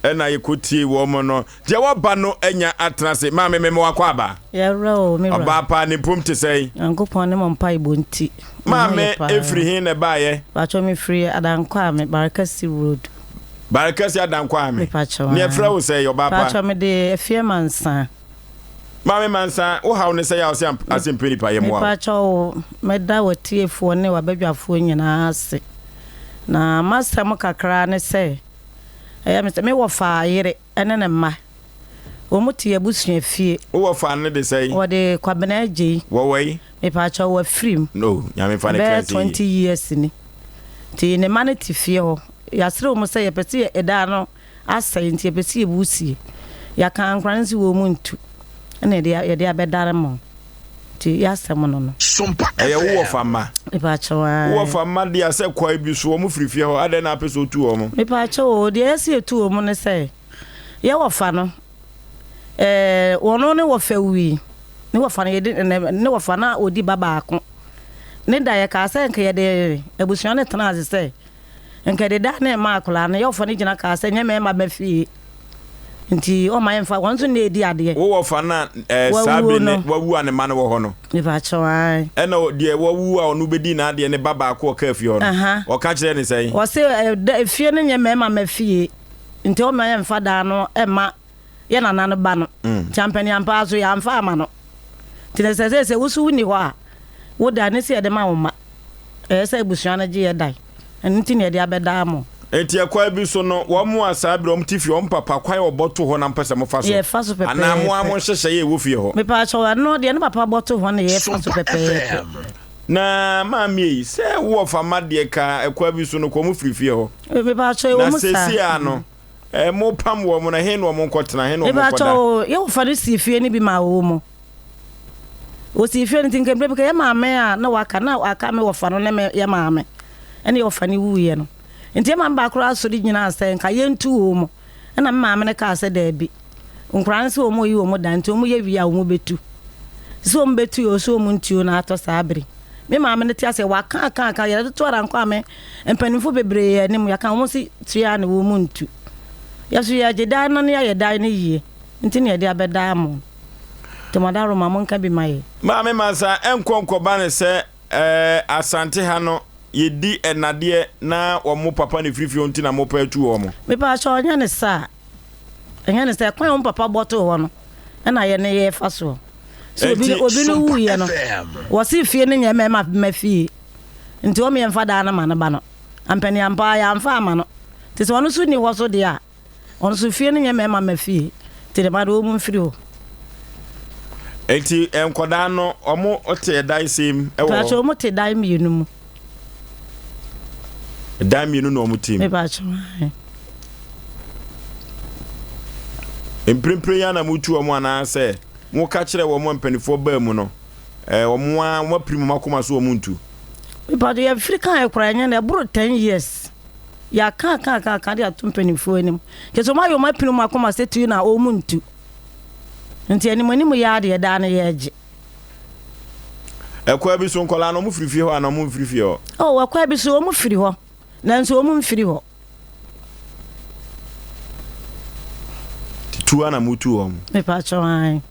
Ɛna yɛkɔtiee wɔn no. Deɛ waba no anya atena ase. Maame, mema wo akwaaba. Yɛwerɛ o, me wura. Ɔbaa paa, ne mpom te sɛn? Nyankopɔn ne mo mpaebɔ nti, me ho yɛ Maame, paa. ɛfiri he na ɛbaeɛ? Pakyɛ me firi Adankwame, Barekasi road. Barekasi Adankwame. Me pakyɛ Ne yɛfrɛ ae. wo sɛn, ɔbaa pa? Pakyɛ me de Afie Mansa. Maame Mansa, wo haw ne sɛn a wo se asɛmpɛ nipa yɛ Me mmoa wo? pakyɛ o, mɛda w'atiefoɔ ne w'abadwafoɔ nyinaa ase. Na m'asɛm kakra ne sɛ, Ɛyɛ me sɛ me wɔfa yere ne ne mma. Wɔn te abusua fie. Wo wɔfa no de sɛn? Wɔde Kwabena Agyei. Wɔwɔ yi? Mepaakyɛw wafirim. No, Nyame nfa ne kra Ɛbɛyɛ nsie yie. 20 years ni. Nti ne mma no te fie hɔ. Yɛasrɛ wɔn sɛ yɛpɛ sɛ yɛ ɛdan no asɛe nti yɛpɛ sɛ yɛbu sie. Yɛaka nkwadaa no sɛ wɔn ntu. Ɛna yɛde yɛde abɛdare mo. Nti y'asɛm no no. Sompa Ɛyɛ wo FM. wɔfa mma. Mepaakyɛw Wo ae. wɔfa mma deɛ sɛ kwae bi so wɔn firi fie hɔ adɛn na apɛ sɛ otu wɔn? Mepaakyɛw oo, deɛ ɛsɛ yɛtu wɔn ne sɛ, yɛ wɔfa no ɛɛ wɔn ne wɔfa wui, ne wɔfa no yɛde ne ne wɔfa no a ɔdi ba baako ne da yɛkaa sɛ nka yɛde abusua no tenaa ase sɛ Nka ɛde daa na ɛma akwadaa no yɛwɔfa no gyina kaa sɛ nyɛ mɛɛma bɛ fie nti ɔma yɛmfa wɔn nso na ɛdi adeɛ. Wo wɔfa no a ɛɛ saa Wawuo bere ne no. wawu a ne mma no wɔ hɔ no. Mepakyɛw ae. Ɛna deɛ wawu a ɔno bɛdi n'adeɛ ne ba baako a ɔkaa fie hɔ no. Aha. Ɔka kyerɛɛ no sɛn? Ɔse ɛda efie no nyɛ mɛɛma mɛ fie nti ɔma yɛmfa daa no ɛma yɛ nana no ba no. Nti ampaniampa ara so yɛamfa ama no. Nti na sɛ seesei wo so wonni hɔ a, wo dan ne sɛ yɛde ma wo mma. Ɛyɛ sɛ abusua no gye yɛ dan. Ɛno nti na yɛde abɛdaa mo. Enti ɛkwan bi so no, wɔn a saa bere wɔn te fie, wɔn papa kwan a wɔbɔ to hɔ na mopɛ sɛ mofa so, Yɛfa so anaa mo ara pɛpɛɛpɛ. mo nhyehyɛe a ɛwɔ fie hɔ. Mepaakyɛw, ɛno deɛ ne papa bɔ to hɔ na yɛfa so Sompa pɛpɛɛpɛ. FM. Na maame ei, sɛ wo wɔfa mma deɛ ka ɛkwan bi so no, kɔ wɔn firi fie hɔ. Mepaakyɛw, Na ɛwɔ mu saa. seesei ara no, Eh, mo pam wɔn no, he na wɔn nkɔtena, he na wɔn Mepakyɛ nkɔda? o, yɛ wɔfa no sii fie no bi maa wɔn mu. Wɔsii fie no nti nka mmerɛ bi ka yɛ maame a na waka na aka me wɔfa no ne me yɛ maame ɛne yɛ wɔfa no wuiɛ no. Nti yɛ maame baako koraa sɔre gyinaa sɛ nka yɛntu wɔn mu. Ɛna me maame no kaa sɛ daabi, nkwadaa no sɛ wɔn reyi wɔn dan nti wɔn yɛ wie a wɔn bɛtu. Sɛ wɔn bɛtu o, sɛ wɔn ntu o na atɔ saa bere. Me maame no te aseɛ, waka aka aka, yɛde to ara nkɔ ame mpanimfoɔ bebree anim, yɛaka wɔn se tua na wɔn ntu. Yɛso yɛgye dan no na yɛayɛ dan no yie, nti na yɛde abɛdaa mo. Nti mo adaworoma monka bi ma yɛ. Maame Mansa, ɛnkɔ nkɔba no sɛ ɛɛ Asante ha no yɛdi ɛnadeɛ na wɔn papa na ɛfiri fie hɔ nti na mopɛ atu wɔn. Mepaakyɛw ɛnyɛ ne saa. Ɛnyɛ ne sɛ kwan a wɔn papa bɔ too hɔ no na yɛne yɛrefa soɔ. Sɛ obi Enti obi no Sompa wuiɛ no, FM. wɔse fie no nyɛ mmarima mma fie, nti wɔn yɛmfa dan no ma no ba no. Ampaniampa ara yɛamfa amma no. Nti sɛ ɔno nso nni hɔ so deɛ a, ɔno nso fie no nyɛ mmarima mma fie, nti ne mma de wɔn mfiri hɔ. Enti nkwadaa no wɔn te dan sɛm wɔ hɔ? Mpakyɛ wɔn te dan mmienu mu. Dan mmienu na wɔn te mu. Mepakyɛ ae. Mprempren yi ara na motu wɔn anaasɛ moka kyerɛ wɔn a mpanimfoɔ baa mu no, ɛɛ wɔn ara wɔn apirim wɔn akoma so wɔn ntu? Mepakyɛ yɛfiri kan koraa ɛnyɛ na ɛboro ten years. Yɛaka aka aka aka de ato mpanimfoɔ anim. Kyerɛ sɛ wɔn ayɛ wɔn apirim wɔn akoma sɛ tu na wɔn ntu. Nti anim anim yɛ ara deɛ daa no yɛregye. Ɛkwan bi so nkwadaa no wɔn firi fie hɔ anaa wɔn mfiri fie hɔ? Oh, ɛkwan bi so wɔn firi hɔ, nanso wɔn mfiri hɔ. Tu ana mo tu wɔn? Mepa kyɛw ae.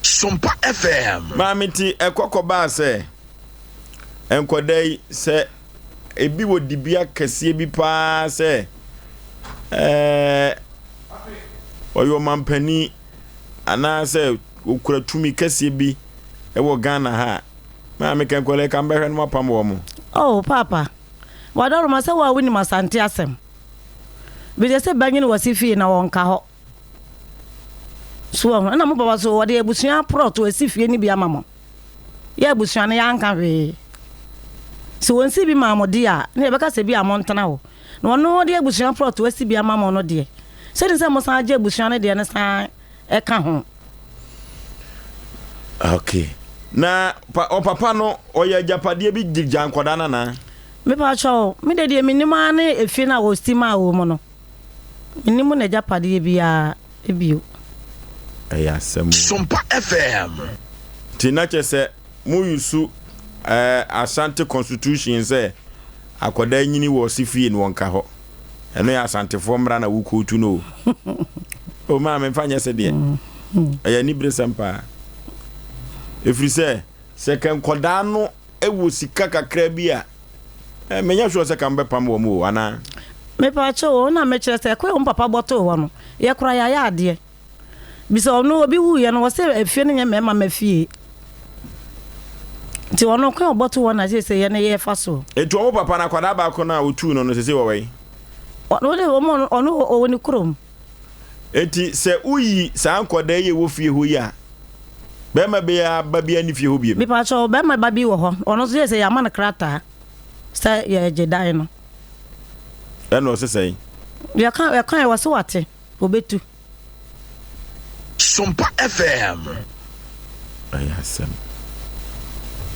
Sompa FM. Maame ti ɛkɔ kɔbaa sɛ nkwadaa yi sɛ ebi wɔ dibea kɛseɛ bi paa sɛ ɛɛ ɔyɛ ɔmampanin anaasɛ ɔkura tumi kɛseɛ bi wɔ Ghana ha a, maame ka nkwadaa yi ka mbɛhwɛ no mapam wɔn. Oh paapa, wadɔroma sɛ wo a wonim Asante asɛm. Bisɛ sɛ banyin wɔ se fie na wɔnka hɔ. So wahu? Ɛna mo papa so wɔde abusua prɔto asi fie no bi ama mo. Yɛ abusua no yɛanka hwee. Sɛ wɔnsi bi maa mo deɛ a, na yɛbɛka sɛ bi a montena hɔ. Na ɔno ɔde abusua prɔto asi bi ama mo no deɛ, sɛne sɛ mosan gye abusua no deɛ no san ka ho. Okay. Na pa, ɔpapa no ɔyɛ agyapadeɛ bi de gya nkwadaa no anaa? Mepa kyɛw, me de deɛ menim ara ne efie no a wɔsi maa wɔn mu no. Mennim n'agyapadeɛ biara bio. Ɛyɛ asɛm o. Sompa FM. Nti na kyerɛ sɛ mo use eh, Ashanti constitution sɛ akwadaa nyini wɔ ɔse fie no wɔnka hɔ. Ɛno yɛ Asantefoɔ mmara na wokootu no o. O maame mfa nyɛ sɛ deɛ. Ɛyɛ aniberesɛm paa. Ɛfiri sɛ, sɛ ka nkɔdaa no wɔ sika kakra bi a, eh, menyɛ sure sɛ ka mobɛpam wɔn o, anaa? Mepaakyɛw o, na mekyerɛ sɛ ɛkwan a wɔn papa bɔtoo hɔ no, yɛ koraa yɛayɛ adeɛ. Bisa ɔno obi wuiɛ no wɔsɛ efie no nyɛ mmarima mma fie. Nti ɔno kwan a ɔbɔto hɔ na seesei yɛne yɛfa so. Nti wɔn papa no akwadaa baako no a otuu no no seesei wɔwɔ he? Ɔno de wɔn ɔno ɔwɔ ne kurom. Nti sɛ woyi saa nkwadaa yi a ɛwɔ fie hɔ yi a, bɛrima biara ba biara nni fie hɔ biom? Mepakyɛw, bɛrima ba bi wɔ hɔ, ɔno nso seesei yɛama no krataa sɛ yɛregye dan no. Ɛna ɔse sɛn? Yɛka yɛkae ɔse wate. Obetu. Sompa FM. Ɛyɛ asɛm.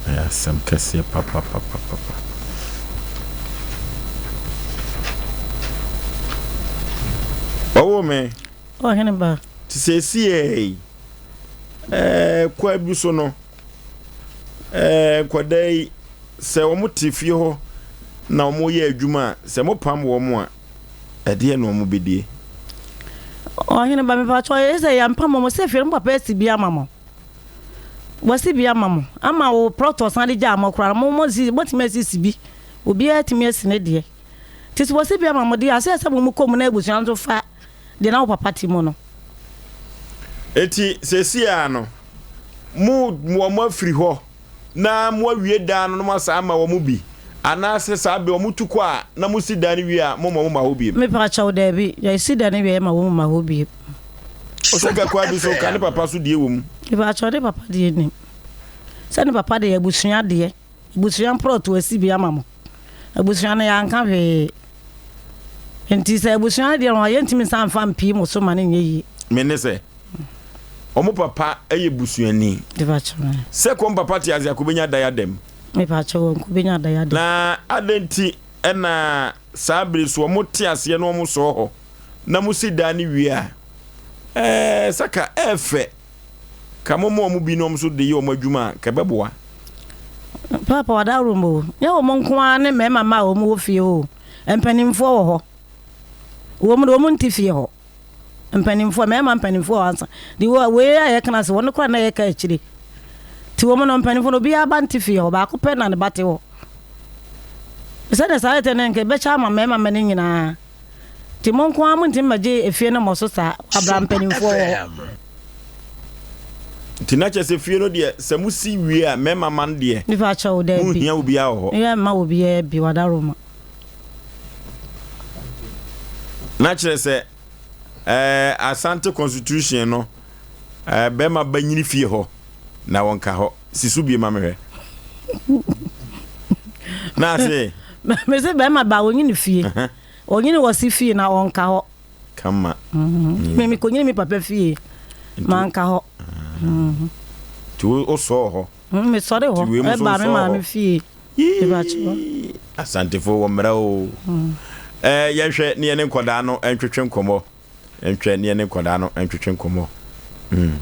Ɛyɛ asɛm kɛseɛ papapapapa. Ɔwoo me. Ɔhene ba. Te seesei yi, ɛɛ kwa bi so no, ɛɛ nkwadaa yi, sɛ wɔte fie hɔ na wɔyɛ adwuma a, sɛ mopam wɔn a, Ɛdeɛn na wɔn bɛdie? Ɔhene ba mepakyɛw eye sɛ yɛmpa mo mo sɛ fie no mo papa asi bi ama mo wasi bi ama mo ama wo plot ɔsan de gyaa mo koraa mo mo si motumi asisi bi obiara atumi asi ne deɛ nti sɛ wasi bi ama mo deɛ asɛ sɛ mo mo kɔ mu na abusua nso fa deɛ na wo papa te mu no. Enti seesei ara no mo wɔn afiri hɔ. na moawie dan no na moasan ama wɔn bi, anaasɛ saa bere wɔtu kɔ a na mosi dan no wie a momma wɔmma hɔ bio? Mepa kyɛw, dabi, yɛsi dan no wie a yɛma wɔn mma hɔ bio. Ɔsɛ kakwaa bi so ka ne papa so deɛ wɔ mu. Mepa kyɛw, ne papa deɛ nim. Sɛ ne papa deɛ abusua deɛ, abusua mprɔto asi bi ama mo. Abusua no yɛanka hwee. Nti sɛ abusua no deɛ no yɛntumi nsan mfa mpii mo so ma no nyɛ yie. Me ne sɛ. Wɔn papa yɛ busuani. Sɛ kɔm papa te ase a, kobenya diadem. Na adɛn nti na saa bere so wɔn te aseɛ na wɔn sɔɔ hɔ na mo si dan no wie a, ɛɛ saka ɛɛfɛ ka mo ma wɔn bi na wɔn nso de yɛ wɔn adwuma a, ka ɛbɛboa. Paapa wadaworo o, nyɛ wɔn nko ara ne mmarima mma a wɔn wɔ fie hɔ o, mpanimfoɔ wɔ hɔ. Wɔn de wɔn nte fie hɔ. Mpanimfoɔ, mmarima mpanimfoɔ wɔ ansa. De wɔ wei a yɛka no ase, wɔn koraa na yɛka akyire. Nti wɔn no mpanimfoɔ no obiara ba nte fie hɔ, baako pɛ na ne ba te hɔ. Sɛdeɛ saa yɛte no nka ɛbɛkyɛ ama mmarima mma no nyinaa. Nti mo nko ara montumi mmɛgye efie no mmɔ so saa, abra mpanimfoɔ wɔ hɔ. Nti na kyerɛ sɛ fie no deɛ sɛ mosi wie a mmarima mma no deɛ Mepa kyɛw, daabi. monhia obiara wɔ hɔ. Yɛmma obiara bi, wadaroma. Na kyerɛ sɛ ɛɛ Asante constitution no ɛɛ bɛrima ba nyini fie hɔ na wɔnka hɔ si so bie ma mehwɛ. Na ase. Mese bɛrima ba onyini fie. Onyini wɔ si fie na ɔnka hɔ. Kama. Mm-hmm. Me mekɔnyini me papa fie. Manka hɔ. Mm-hmm. Nti wosɔɔ hɔ. Mesɔre hɔ ɛbaa me maame fie. Yii Asantefo wɔ mmara o. Ɛɛ yɛnhwɛ ne yɛne nkwadaa no ntwetwe nkɔmmɔ. Nhwɛ ne yɛne nkwadaa no ntwetwe nkɔmmɔ. Mm.